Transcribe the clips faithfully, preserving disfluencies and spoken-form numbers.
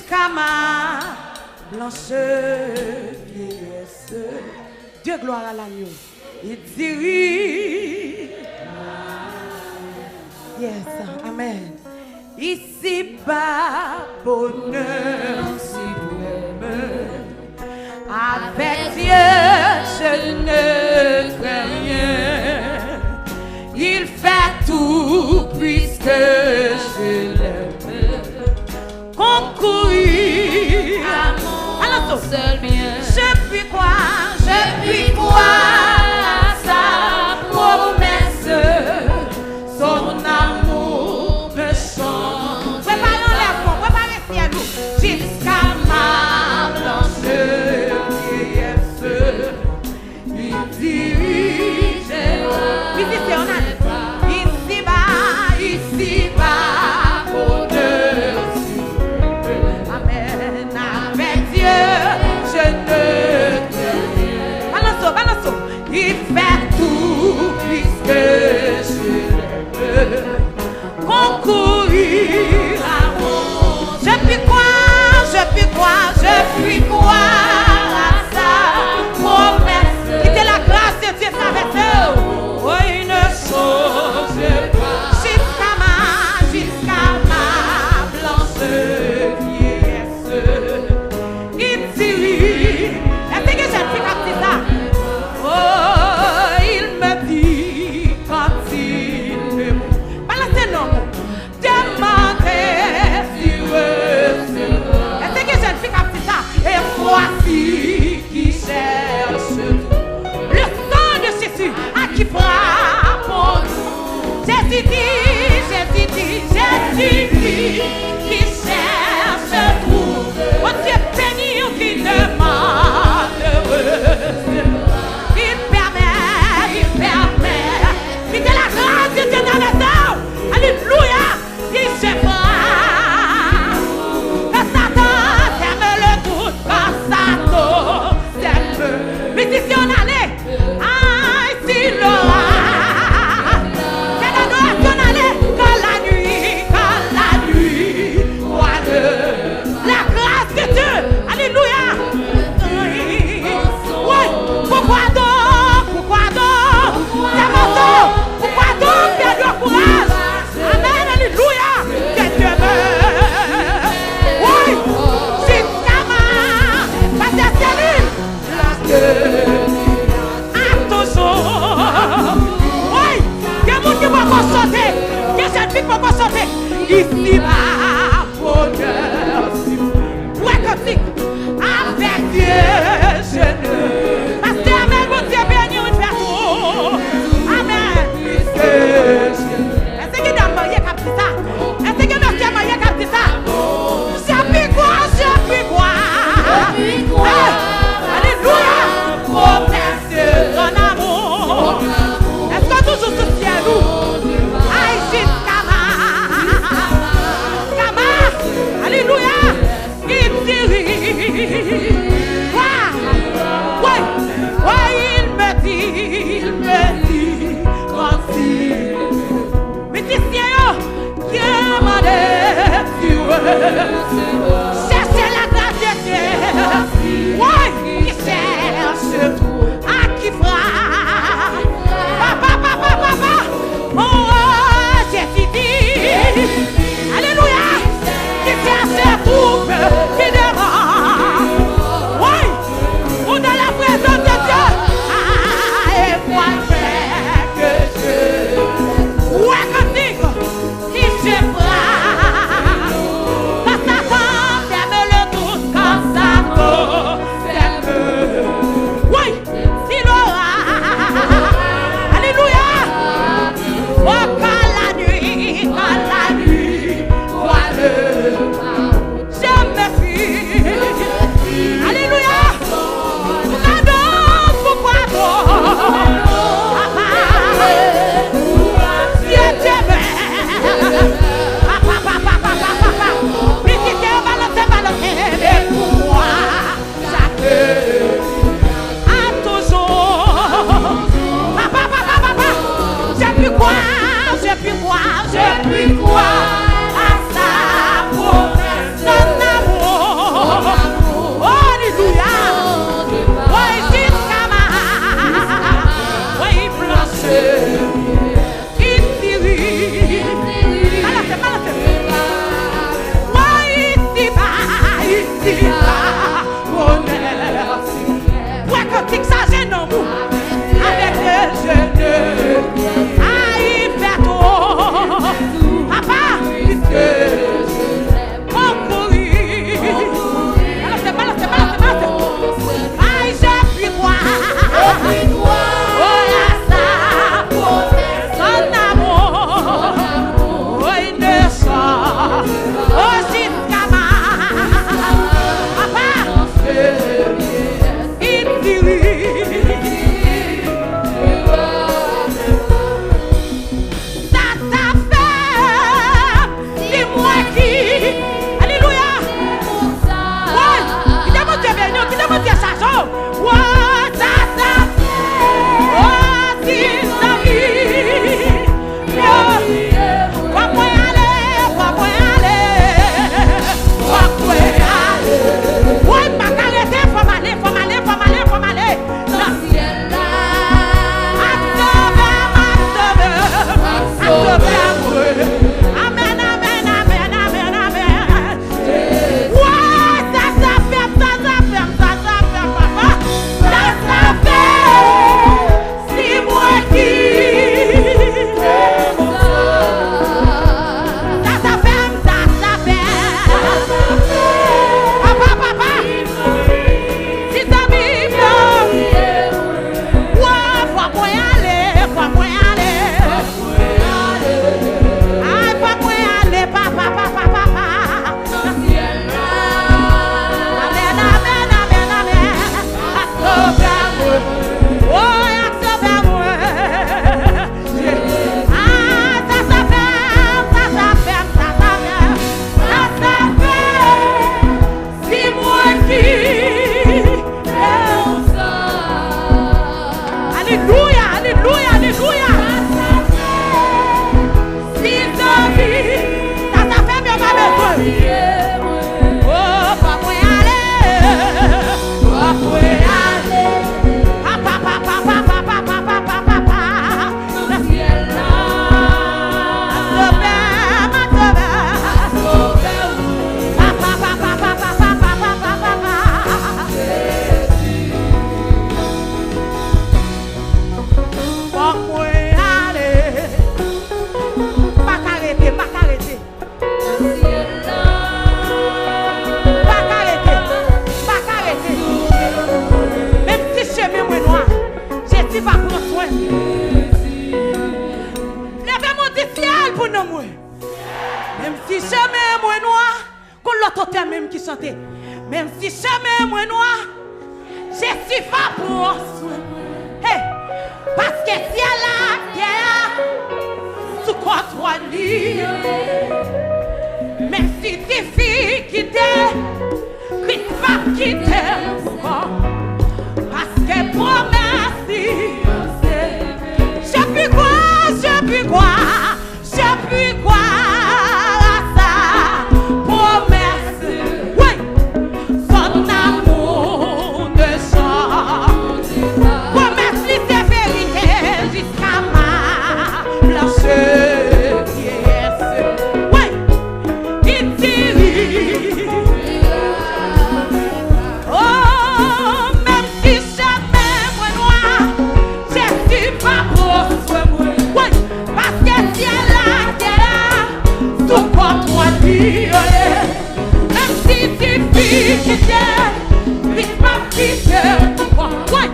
Kama blanche vieillesse. De gloire à l'agneau. Il dirige. Yes, amen. Ici-bas, bonheur suprême. Avec Dieu, je ne crains rien. Il fait tout puisque je l'aime. Concourir à mon seul bien. Je puis croire, je puis croire à sa promesse. Son amour ne change pas. Prepare anlèvman, prepare syèl ou. Jusqu'à ma blanche vieillesse. Mizisyen, ann ale. Ici-bas, ici-bas, bonheur suprême. Amen. Avec Dieu, je ne crains rien. Balance, balance. Il fait tout puisque je l'aime. Concourir à mon. Je puis croire, je puis croire, je puis croire à sa promesse. Kite la grâce de Dieu traverse. Oh, il ne change pas. Jusqu'à ma, jusqu'à ma blanche vieillesse. Il dirige. Èske gen jèn fi k ap di sa? Oh, il me dit quand il me. Balanse non. Demandez si vous. Èske gen jèn fi k ap di sa? Et voici qui cherche. Le sang de Jésus à qui frappe. Jésus dit, Jésus dit, Jésus dit, qui cherche trouve. Bondye beni ou ki demande. Il permet, il permet. Kite la grâce de Dieu traverse. Alléluia. Ki se pa. Kan Satan sèm le dout, kan Satan sèm. Mizisyen, ann ale. Ay, si lora. Fè ladorasyon, ann ale. Quand la nuit, quand la nuit, voilà. La grâce de Dieu. Alléluia. Wi. Pourquoi donc, pourquoi donc, sè Moso, pourquoi donc perdre courage? Amen, alléluia. Que Dieu me. Wi. Jusqu'à ma. Pastè Céline. Attention. Wi. Gen moun ki poko sote. Gen jèn fi ki poko sote. Ici-bas. Wè kantik. Avec Dieu, je ne. Pastè Amèl, Bondye beni w, fè tou. Amèn. Èske gen dam marye k ap di sa? Èske gen mesye marye k ap di sa? Je puis croire, je puis croire. Hey, alléluia. Promesse. Ton amour. Èske w toujou sou syèl ou? Ay, jiska ma. Jiska ma. Alelouya. Il dirige. Wa. Wi. Wi, il me dit, il me dit, quand il Mizisyen yo, ki mande si w chèche la gras de Dye. Woy, ki chèche tou, a ki frape. Papa, papa, papa. Oh, Jezi di, alelouya, ki chèche tou, ki demann. Woy, ou dans la présence de Dieu. Ah, et moi, frère, que je Wè kantik, si je frappe, pa Satan Chantè menm ki chante. Menm si chemen mwen nwa, Jezi va pran swen mwen. Hey! Paske syèl ak tè a sou kontwòl li. Menm si difikilte, Kris p ap kite m ankò. Paske pwomès li yo se. Je puis croire, je puis croire. Je puis croire à sa promesse. Oui, son amour ne change pas. Promès li se verite jusqu'à ma blanchesse. Oui, il dirige. Oh, menm si chemen mwen nwa, Jezi va pran swen mwen. Wi, paske syèl ak tè a sou kontwòl li yo ye. Menm si difikilte, li p ap kite m ankò. Wi,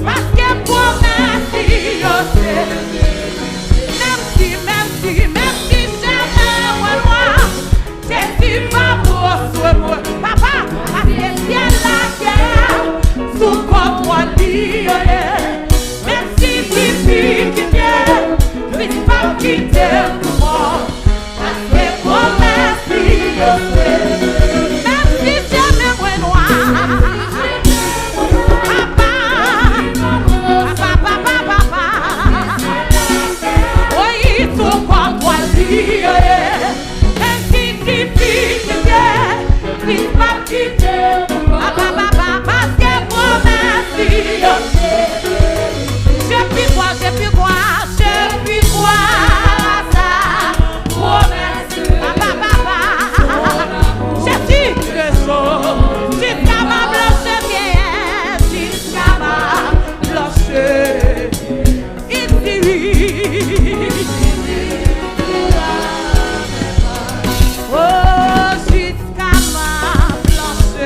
paske pwomès li yo se. Menm si, menm si, menm si chemen mwen nwa, Jezi va pran swen mwen, papa, paske syèl ak tè a sou kontwòl li yo ye. Menm si difikilte, Kris p ap kite m ankò, paske pwomès li yo se. Menm si chemen mwen nwa, papa, papa, papa, papa, oyi, sou kontwòl li yo ye. Menm si difikilte, li p ap kite m. Papa, papa, paske pwomès li yo se. Je puis croire, je puis croire, je puis croire à sa promesse. Papa, papa, Jésus, jusqu'à ma blanche vieillesse, jusqu'à ma blanche vieillesse. Il dirige. Oh, jusqu'à ma blanche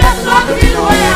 Yo soti lwen,